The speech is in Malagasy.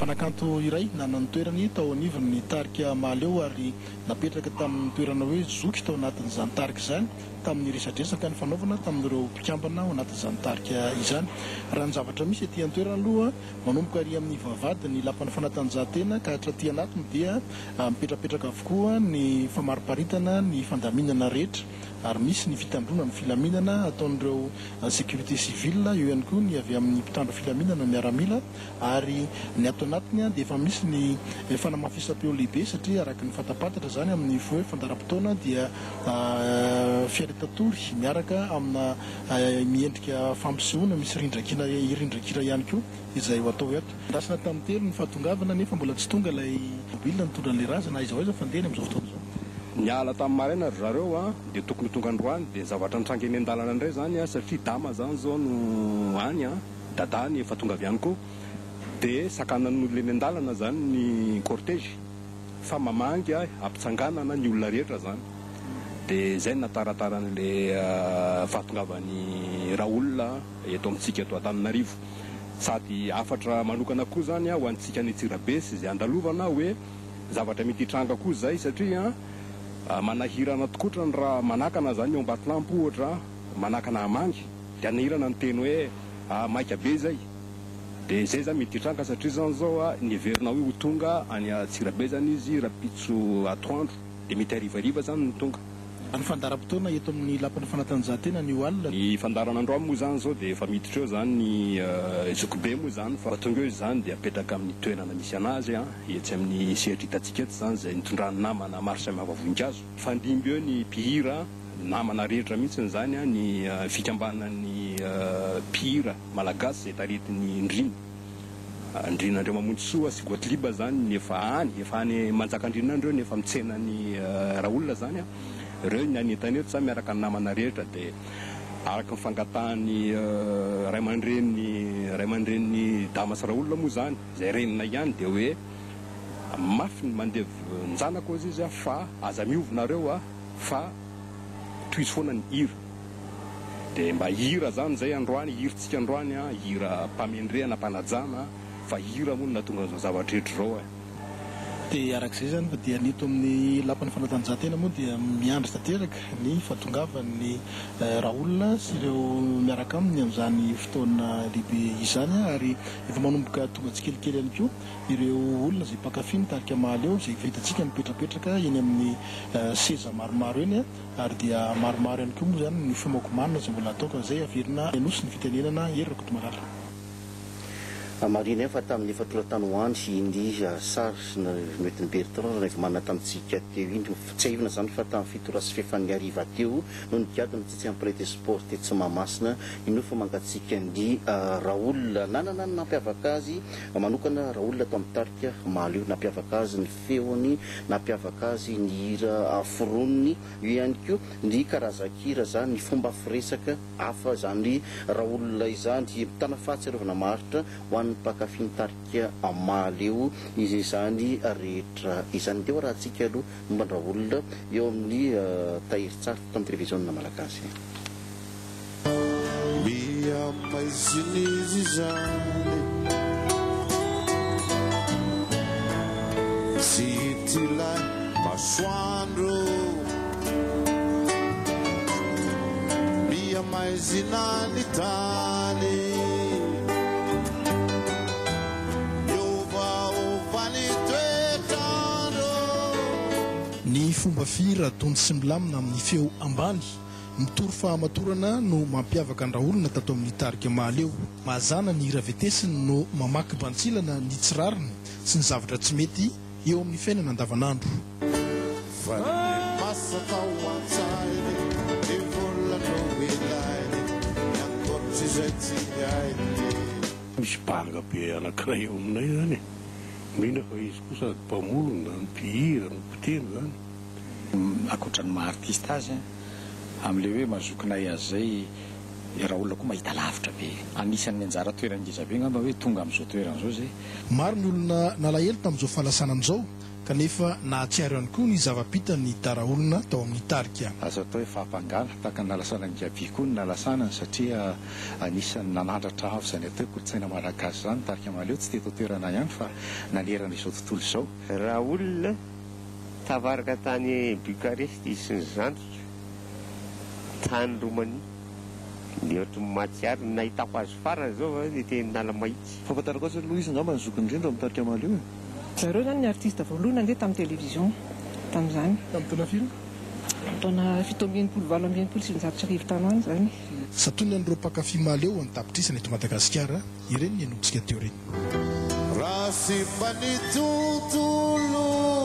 Mpanakanto iray nanana ny toerany tao anivon'ny tarika Mahaleo ary napetraka tamin'ny toerana hoe zoky tao anatin'izany tarika izany tamin'ny resadresaka nifanaovana tamin'ireo mpikambana ao anatin'izany tarika izany. Raha ny zavatra misy ety an-toerana aloha, manomboka ary amin'ny vavahadin'ny lapan'ny fanatanjahantena ka hatraty anatiny dia mipetrapetraka avokoa ny famariparitana ny fandaminana rehetra ary misy ny fitandroana ny filaminana ataon'ireo sécurité civile, eo ihany koa ny avy amin'ny mpitandro filaminana miaramila. Ary ny ato anatiny dia efa misy ny fanamafisam-peo lehibe satria araka ny fantapantatra izany amin'ny hoe fandaharam-potoana dia fiaretan-tory miaraka amina miendrika fampisehoana misy rindran-kira rindran-kira ihany koa izay ho atao eto. Andrasana tamin'ny telo ny fahatongavana nefa mbola tsy tonga ilay mobile nitondra an'ilay razana, aiza ho aiza ny fandehany amin'izao fotoana izao? Niala tamin'ny maraina ry zareo an, dia tokony ho tonga androany, dia ny zavatra nitranga eny an-dalana indray izany an, satria Dama izany izao no any an. Dadany efa tonga avy any koa dia sakanan'olona eny an-dalana zany ny cortège fa mamangy ahy ampitsanganana ny olona rehetra zany dia zay no nataratara an'le fahatongavan'i Raoul eto amintsika eto Antananarivo sady hafatra manokana koa zany ho antsika any Antsirabe sy izay andalovana hoe zavatra mety hitranga koa zay satria manahirana tokotra ny raha manakana zany eo Ambatolampy ohatra manakana hamangy Dia anahirana ny teny hoe ah maika be izay. Dia izay izany mety hitranga satria izany izao ah neverina hoe ho tonga any Antsirabe izany izy rahampitso atoandro dia mety harivariva izany no tonga. Ny fandaharam-potoana eto amin'ny lapan'ny fanatanjahantena anio alina. Ny fandaharana androany moa izany izao dia efa miditra eo izany ny zokibe moa izany fa tonga eo izy izany dia apetraka amin'ny toerana misy anazy etsy amin'ny sehatra hitantsika etsy izany izay nitondran'ny namana maro samihafa voninkazo. Mifandimby eo ny mpihira. Namana rehetra mihitsy izany ny fikambanan'ny mpihira malagasy izay taritin'i Ndrina. Ndrina Andriamamonjisoa sy Gottlieb izany ny efa any, efa any Manjakandriana any ireo ny efa mitsena an'i Raoul izany. Ireo ny any Antanety izany miaraka ny namana rehetra dia araka ny fangatahan'ny ray aman-dreny ray aman-drenin'i Dama sy Raoul moa izany, izay reninay ihany dia hoe mafy ny mandevin-janaka hozy izy fa aza miova nareo a. Fa tohizo foana ny hira. Dia mba hira zany zay androany, hirintsika androany an, hira mpamendrehana, mpanajana, fa hira moa no nahatonga an'izao zavatra rehetra izao e. Dia araka izay izany fa dia ny eto amin'ny lapan'ny fanatanjahantena moa dia miandry tanteraka ny fahatongavan'ny Raoul sy ireo miaraka aminy amin'izany fotoana lehibe izany ary efa manomboka tonga tsikelikely ihany koa ireo olona izay mpankafy ny tarika Mahaleo izay efa hitantsika mipetrapetraka eny amin'ny seza maromaro eny ary dia maromaro ihany koa moa izany ny fiomakomanana izay mbola hatao ka izay averina Anosy ny fitenenana Hery Rakotomalala. Marihina ihany fa tamin'ny efatra ora tany ho any iny sary noentin'i Bertrand Ranaivomanana tamintsika teo iny. Tsiahivina izany fa tamin'ny fito ora sy fahefany hariva teo no nigadona tetsy amin'ny Palais des Sports tetsy Mahamasina ny nofo mangatsiakan'i Raoul. Nanana ny nampiavaka azy manokana Raoul tao amin'ny tarika Mahaleo. Nampiavaka azy ny feony, nampiavaka azy ny hira foroniny, eo ihany koa ny karazan-kira izany, ny fomba firesaka hafa izany Raoul izany. Mitana fahatsiarovana maharitra ho an'ny mpankafy ny tarika Mahaleo izany rehetra izany. Ndeha hoarahantsika aloha momba an-dRaoul eo amin'ny tahirin-tsary tamin'ny televiziona malagasy. Miha maizina izy izany Tsy hita ilay masoandro Miha maizina ny tany Miovaova ny toetr'andro. Ny fomba fihira tony sy milamina amin'ny feo ambany. Mitory fahamatorana no mampiavaka an-dRaolona tato amin'ny tarika Mahaleo. Mazàna ny hira vetesiny no mamaky bantsilana ny tsy rariny sy ny zavatra tsy mety eo amin'ny fiainana andavanandro. Valiny masaka ao an-tsainy, ny vola no ilainy, ny ankoatr'izay tsy hainy. Misy banga be anankiray eo aminay izany e! Indrindra fa izy koa sady mpamorona no mpihira no mpitendry izany. Ankoatra ny maha artiste azy, amin'ilay hoe maha zokinay azy izay, Raoul koa mahita lavitra be. Anisan'ny anjara toerany ngeza be angamba hoe tonga amin'izao toerana izao izay. Maro ny olona nalahelo tamin'izao fahalasanana izao. kanefa nahatsiaro ihany koa ny zava-bitan'ny daraolona tao amin'ny tarika. Azo atao hoe fahampangana, tahaka ny nalasanan'i Gaby koa ny nalasanany satria anisan'ny nanandratra avo izany atao hoe kolontsaina malagasy izany ny tarika Mahaleo, tsy teto an-toerana ihany fa nanerana izao tontolo izao. Raoul, tafaraka tany Bucarest izy sy ny zandriko, tany Roumanie. Dia ohatry ny mahatsiaro ny nahitako azy farany izao dia teny Analamahitsy. Fahafantarako azy aloha izy angamba ny zokiny indrindra ao amin'ny tarika Mahaleo e. Zareo zany ny artiste voalohany nandeha tamin'ny télévision tamin'izany. Tamin'ny taona firy? Taona 67 1968 tany ho any izany. Santionan'ireo mpankafy Mahaleo an-tapitrisany eto Madagasikara ireny nenotsika teo ireny. Raha simba ny tontolo.